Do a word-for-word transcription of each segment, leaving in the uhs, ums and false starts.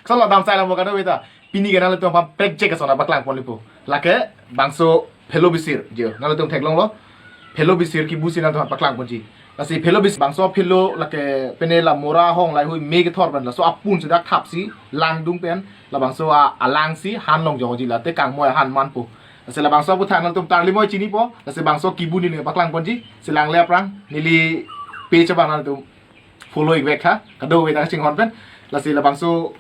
Solo dam sai lang mo kado beta. Pini ke nanglitum aphan prekjek ason paklang ponpo. Lake bangso phelo bisir. Jo, nanglitum theklonglo. Phelo bisir kibu si nanglitum aphan paklang ponji. Lasi phelo bisir bangso phelo lake pene la mora hong lai hui me kethor pen laso apun si dak thap si langdung pen labangso a, alang si han long jongji late kangmoi han manpo. Lasi labangso aputhak nanglitum tarlimoi chinipo. Lasi bangso kibu neli paklang ponji. Si langle aphrang neli page abang nanglitum follow ik vek tha. Kado vek ta chinghon pen. Lasi labangso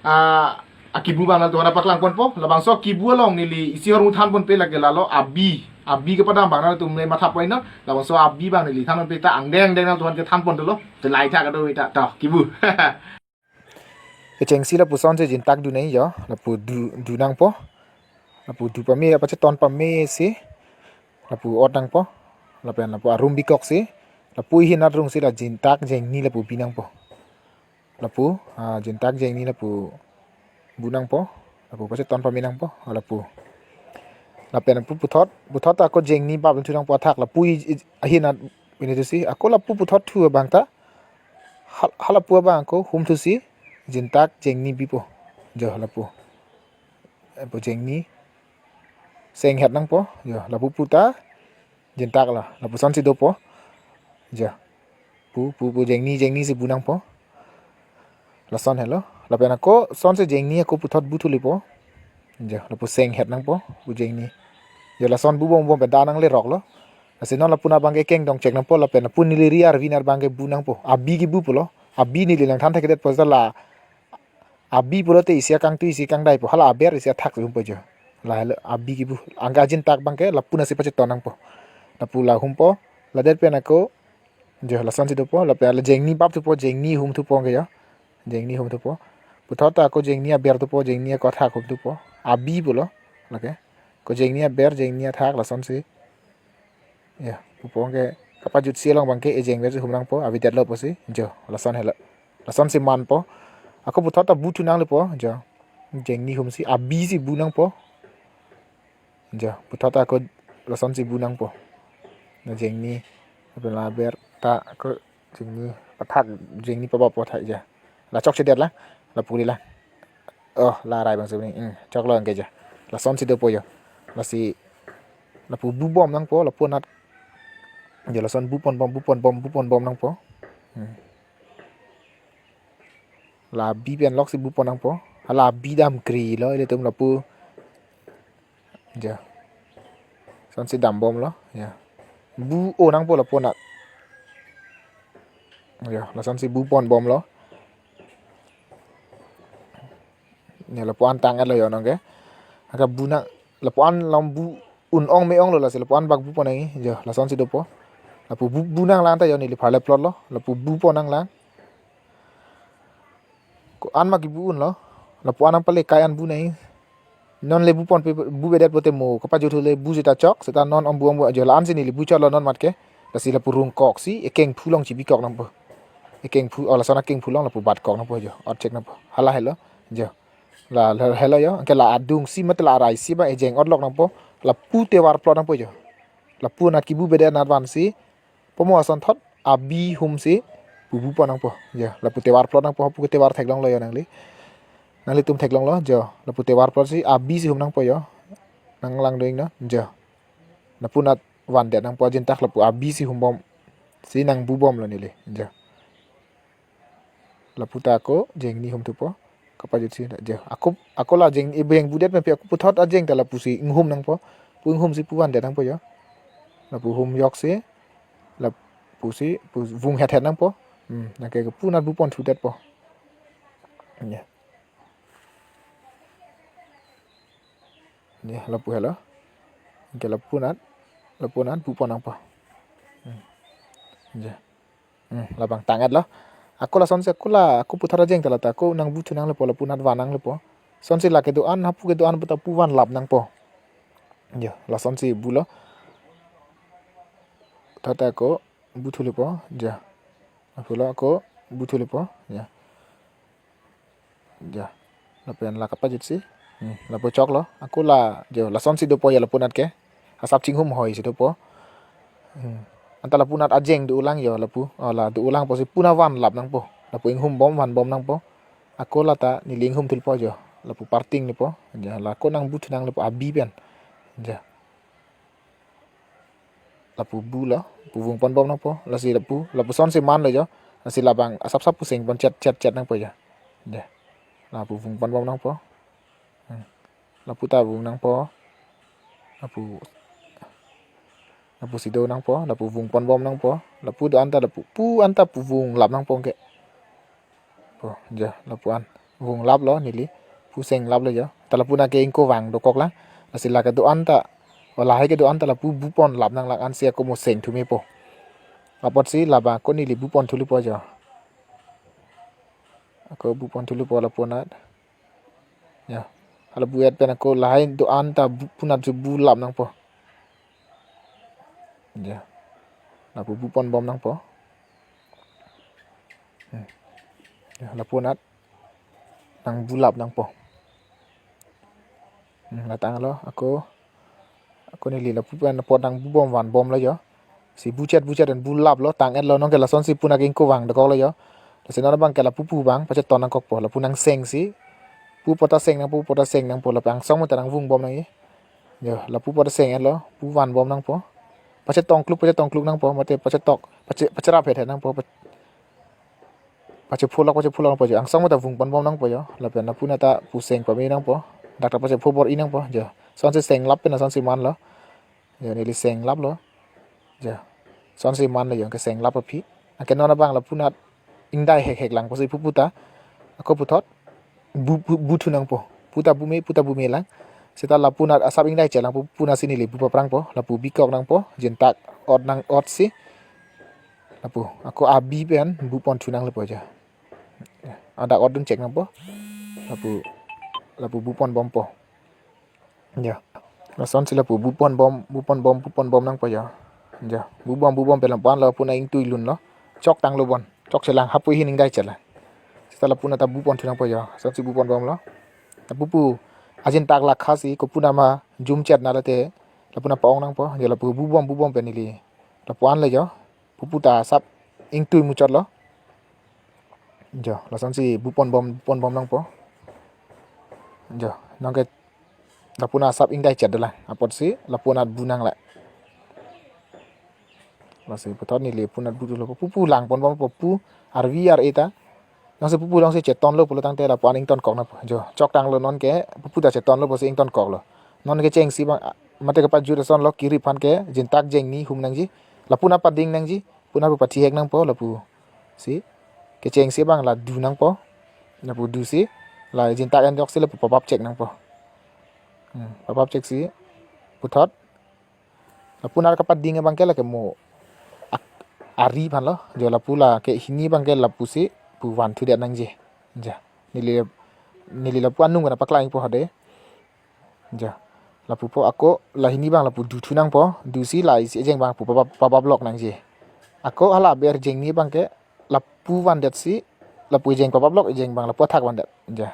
a, akibu abang nanglitum aphan paklang ponpo. Labangso kibu along neli isi ahormu than ponpe lake lalo abi. Abi kepadam abang nanglitum le matha poi non. Labangso abi abang neli than ponpe ta angdeng angdeng nanglitum aphan kethan pon dolo. Te lai tha kado vek ta. To, kibu. Kechengsi lapuson si jintak du nai jo. Lapu du, du nangpo. Lapu du pame, apa cheton pame si. Lapu ot nangpo. Lapen lapu arum bikok si. Lapu ihin atrung si la jintak jengni lapu bi nangpo. Lapu, ah, jintak jengni lapu bu nangpo. Lapu pacheton pame nangpo. Lapu. Lapen lapu puthot, puthot ako jengni bap thu nangpo athak. Lapu i, i, ahin at ini tu si. Ako lapu puthot thu abang ta. Hal, halapu abang ako hum thu si. Jintak jengni bipo. Jo lapu. Lapu jengni. Seng het nangpo. Jo, lapu puta. Jintak la. Lapuson si dopo. Jo. Pu, pu, pu jengni, jengni si bu nangpo. Lason helo. Lapen ako, son si jengni ako puthot bu thulipo. Jo, lapu seng het nangpo. Pu jengni. Jo, lason bu bom bom pen da nangle rok lo. Lasi non lapu na abang ke keng dong chek nangpo. Lapen lapu neli ri arvi nar abang ke bu nangpo. Abi kibu pulo. Abi neli lang than thekdet po la. Abi pulote isi akangtui isi kangdaipo, hala aber isi athak humpo jo. La helo abi kibu. Angka jintak abang ke lapu na si pacheton nangpo. Lapu la humpo, ladet pen ako, jo lason si dopo, lapen la jengni bap thupo, jengni hum thupo ke jo. Jengni hum thupo. Puthot ta ako jengni aber thupo, jengni ako athak hum thupo. Abi pulo, lake. Ko jengni aber, jengni athak, lason si. Ya, pupo ke kapajut si along abang ke ejeng ver si hum nangpo, avi det lo po si, jo, lason helo. Lason si manpo. Ako puthot ta bu thu nanglipo, jo. Jengni hum si, abi si bu nangpo. Jo, puthot ta ako lason si bu nangpo. Na jengni, apa la aber ta ako jengni pathak, jengni pabap po thai ja. La chokche det la, lapu ri la. Oh, la rai bang sebni. Hmm, choklo angke ja. Lason si dopo jo. Lasi, lapu bu bom nangpo, lapu nat. Jo lason bu pon bom, bu pon bom, bu pon bom nangpo. Hmm. La abi pen lok si bu pon nangpo. Hala abi dam kri lo, ilitum lapu. Ja. Son si dam bom lo, ya. Bu o nangpo lapu nat. Ya, lason si bu pon bom lo. Ya, lapu an tang et lo yo nong ke. Angka bu nang, lapu an lam bu un ong me ong lo lasi lapu an bak bu pon nangji. Ya, lason si dopo. Lapu bu, bu nanglang ta yo neli pharle plot lo. Lapu bu pon nanglang. Ko-an ma kibu unlo. Lapu an nangpale kai an bu nai. Non le bu pon pe bu bedet pote mo kapajut le bu seta chok, seta non om bu om bu jo la-an si neli bu chotlo non mat ke. Lasi lapu rung kok si ekeng phu along chibi kok nangpo. Ekeng phu, oh, lason akeng phu along lapu bat kok nangpo jo. Ot chek nangpo. Hala helo. Jo. La, la helo jo. Angke la adung si mate la arai si ba ejeng ot lok nangpo. Lapu tevar plot nangpo jo. Lapu nat kibu bedet nat van si. Pomo ason thot abi hum si bu bu pon nangpo. Jo, lapu tevar plot nangpo, pu ke tevar theklonglo jo nangli. Nanglitum theklonglo jo, lapu tevar plot si abi si hum nangpo jo. Nanglang doing no, jo. Lapu nat van det nangpo ajintak lapu abi si hum bom. Si nang bu bom lo neli, jo. Lapu ta ako jengni hum thupo. Kapajut si jo. Ako, ako la jeng, ibu yang budet mepi ako puthot ajeng ta lapu si inghum nangpo. Pu inghum si pu van det nangpo jo. Lapu hum yok si. Lapu si, pu vung het het nangpo. Hmm, nangke pu nat bu pon thu det po. Ya. Ya, lapu helo. Ke lapu nat, lapu nat bu pon nangpo. Hmm. Ya. Hmm, labang tang et lo. Ako lason si ako la, ako puthot ajeng ta la ta, ako nang bu thu nanglepo, lapu nat van nanglepo. Son si la kedo-an, hapu kedo-an puta pu van lap nangpo. Jo, lason si bu lo. Thot ta ako bu thulepo, jo. Hapu lo ako bu thulepo, jo. Ja. Lapen la kapajut si. Hmm, lapu choklo. Ako la, jo, lason si dopo ya lapu nat ke. Asap chinghum hoi si dopo. Hmm. Anta lapu nat ajeng do ulang jo lapu. Oh, la do ulang po si pu na van lap nangpo. Lapu inghum bom van bom nangpo. Ako lata neli inghum thulpo jo. Lapu parting nipo. Ja, la ako nangbu thunang lapu abi pen. Ja. Lapu bu lo, lapu vung ponbom nangpo. Lasi lapu, lapuson si man lo jo. Lasi labang asap-sap pu seng pon chet chet chet nangpo jo. Ja. Lapu vung ponbom nangpo. Hmm. Lapu ta vung nangpo. Lapu, lapu si do nangpo, lapu vung ponbom nangpo. Lapu do-an ta, lapu pu an ta pu vung lap nangpo ke. Po, ja, lapu-an. Vung lap lo neli. Pu seng lap lo jo. Ta lapu na ke ingko vang dokok lang. Lasi la kedo-an ta. O lahai kedo-an ta lapu bu pon lap nang lang ansi ako mo seng thu mepo. Apotsi labang ako neli bu pon thulipo jo. Ako bu pon thulipo lapu anat. Ya. Hala bu-et pen ako lahai do-an ta bu, pu anat si bu lap nangpo. Ya. Lapu bu ponbom nangpo. Hmm. Ya, lapu anat nangbu lap nangpo. Hmm, la tanglo, ako, ako neli lapu pen apot nangbu bom vanbom lo jo. Si bu chet bu chet dan bu lap lo, tang-et lo, nonke lason si pu na ke ingko vang dokok lo jo. Lasi non abang ke lapu pu bang pacheton nangkokpo, lapu nangseng si. Pu pu ta seng nangpo, pu pu ta seng nangpo, lapu angsong mo ta nangvung bom nangji. Jo, lapu pu pu ta seng-et lo, pu vanbom nangpo. Pachetong kluk, pachetong kluk nangpo, mate pachetok, pache, pacherap het het nangpo, pa-, pachepholok, pachepholok nangpo jo. Angsong mo ta vung ponbom nangpo jo. Lapen lapu na ta pu seng pame nangpo. Dak ta pachephobor-i nangpo jo. Son si seng lap pen son si man lo. Jo, neli seng lap lo. Jo. Son si man lo jo, ke seng lap aphi. Anke non abang lapu anat ingdai hek hek lang pusi pu pu ta. Ako puthot. Bu, bu, bu thu nangpo. Pu ta bu me, pu ta bu me lang. Seta lapu anat asap ingdai chet lang pu, pu na si neli bu paprangpo. Lapu bikok nangpo. Jintak ot nang ot si. Lapu. Ako abi pen bu pon thu nanglepo jo. Adak ot dun chek nangpo. Lapu, lapu bu ponbompo. Jo. Lason si lapu bu ponbom, bu ponbom, bu ponbom nangpo jo. Jo. Bu bom, bu bom pen lapu-an lo pu na ingtui lun lo. Chok tanglo bon. Chok chelang hapu hin ingdai chet la. Seta lapu na ta bu pon thu nangpo jo. Lason si bu ponbom lo. Lapu pu ajintak lakha si kopu nama jum chet na late. Lapu na pa-ong nangpo. Jo lapu bu bom, bu bom pen neli. Lapu-an le jo. Pu pu ta asap ingtui muchot lo. Jo, lason si bu ponbom, bu ponbom nangpo. Jo, nonke lapu na asap ingdai chet dolang. Apotsi lapu anat bu nang la. Lasi puthot neli pu anat bu thulo, pu pu lang ponbompo, pu arvi ar-e ta. Nonsi pu pu nonsi cheton lo pulo tangte lapu-an ington kok nangpo. Jo, chok tanglo nonke, pu pu ta cheton lo pusi ington kok lo. Nonke chengsi abang, a, mate kepajut ason lo kiri aphan ke, jintak jengni hum nangji. Lapu na pading nangji, pu na pu pathi hek nangpo, lapu. Si, kechengsi abang la du nangpo. Lapu du si, la jintak enjok si lapu papap chek nangpo. Hmm, papap chek si, puthot. Lapu anat kapading abang ke lake mo ak-, ari aphan lo. Jo lapu lake hini abang ke lapu si pu van thu det nangji. Ja. Neli, neli lapu anung kana paklang po hade. Ja. Lapu po ako la hini abang lapu du thu nangpo. Du si la isi ejeng abang pu pabap, pabap lok nangji. Ako hala aber jengni abang ke lapu van det si lapu ejeng pabap lok ejeng abang lapu athak van det. Ja.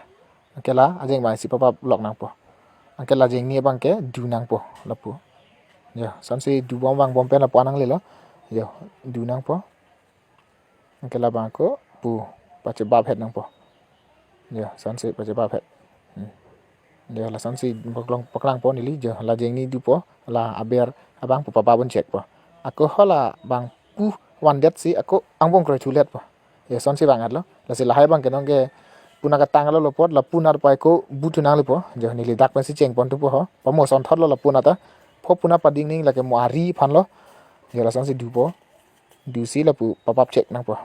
Anke la ajeng abang si papap lok nangpo. Anke la jengni abang ke du nangpo lapu. Jo, son si du bom vangbom pen lapu-an nangle lo. Jo, du nangpo. Anke labang ako pu pachebap het nangpo. Jo, son si pachebap het. Hmm. Jo, lason si paklong, paklangpo neli jo, la jengni dupo, la aber abang pu pabap un chekpo. Ako hala abang pu van det si ako angbong kroi thuletpo. Jo, son si vang-et lo. Lasi lahai abang ke nonke pu na katanglo lo apot lapu anat pai ko bu thu nanglepo. Jo, neli dak pensi cheng pon thupo ho. Pamo son thot lo lapu anat ta. Pho pu na pading ning lake mo ari aphan lo. Jo, lason si dupo. Du si lapu papap chek nangpo.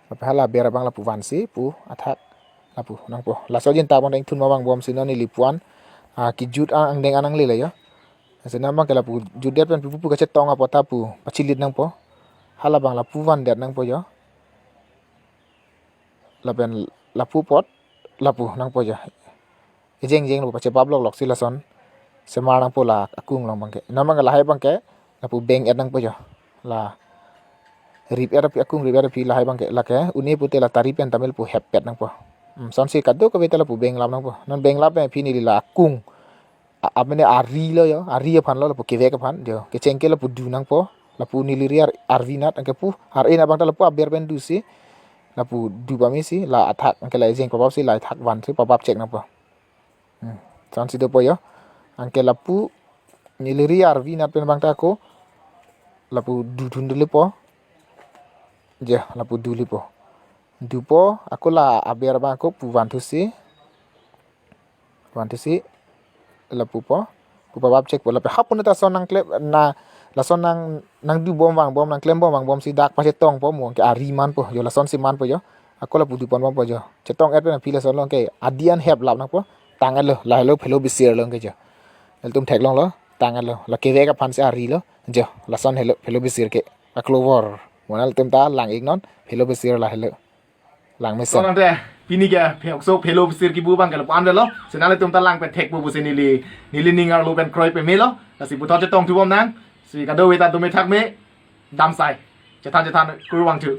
Lapu hala aber abang lapu van si pu athak lapu nangpo. Laso jintak abang deng thun ma vangbom si non neli pu-an, ah, kejut a-, angdeng an nangle lo jo. Lasi non abang ke lapu jut det pen pu pu kachetong apot ta pu pachilit nangpo. Hala abang lapu van det nangpo jo. Lapen lapu apot lapu nangpo jo. Ejeng jeng lapu pachebap lok lok si lason semar nangpo la akung along abang ke. Non abang ke lahai abang ke lapu beng-et nangpo jo. La rip-et aphi, akung rip-et aphi lahai abang ke lake un-e pute la tari pen ta mel pu hep-et nangpo. Hmm, son si kadokave ta lapu beng lap nangpo. Non beng lap pen aphi neli la akung. A, a, mane ari lo jo, ari aphan lo, lapu kevek aphan jo. Kecheng ke lapu du nangpo. Lapu neli ri ar, arvi anat, anke pu ar-e anat abang ta lapu aber pen du si. Lapu du pame si la athak, anke la ejeng pabap si la athak van si pabap chek nangpo. Hmm. Lasonsi dopo jo. Anke lapu neli ri arvi nat pen bang ta ako lapu du thun duli po. Jo, lapu duli po. Dupo, ako la aber bang ako pu vanthusi. Vanthusi lapu po. Pu pabap chek po lapu. Hapun ta lason nangklem na, lason nang, nangdu bom vangbom, nangklem bom vangbom si dak pachetongpo mo, anke ari manpo. Jo, lasonsi manpo jo. Ako lapu du pon bompo jo. Chetong-et pen aphi lason lo, anke adi an hep lap nangpo. Tang-et lo, lahelo phelo bisir lo anke jo. Ilitum theklonglo, tang-et lo. La kevek aphan si ari lo. Jo, lason helo phelo bisir ke. Aklovor. Mo nanglitum ta lang-iknon, phelo bisir lahelo. Lang mesen. Lasonte, pini ke, phe-, okso phelo bisir kibu bang ke lapu-an avelo. Si nanglitum ta lang pen thekpo pusi neli, neli ning arlo pen kroi pamelo. Lasi puthot chetong thu bom nang. Si kadokave ta dome thak me. Damsai. Chethan chethan kurvangthu.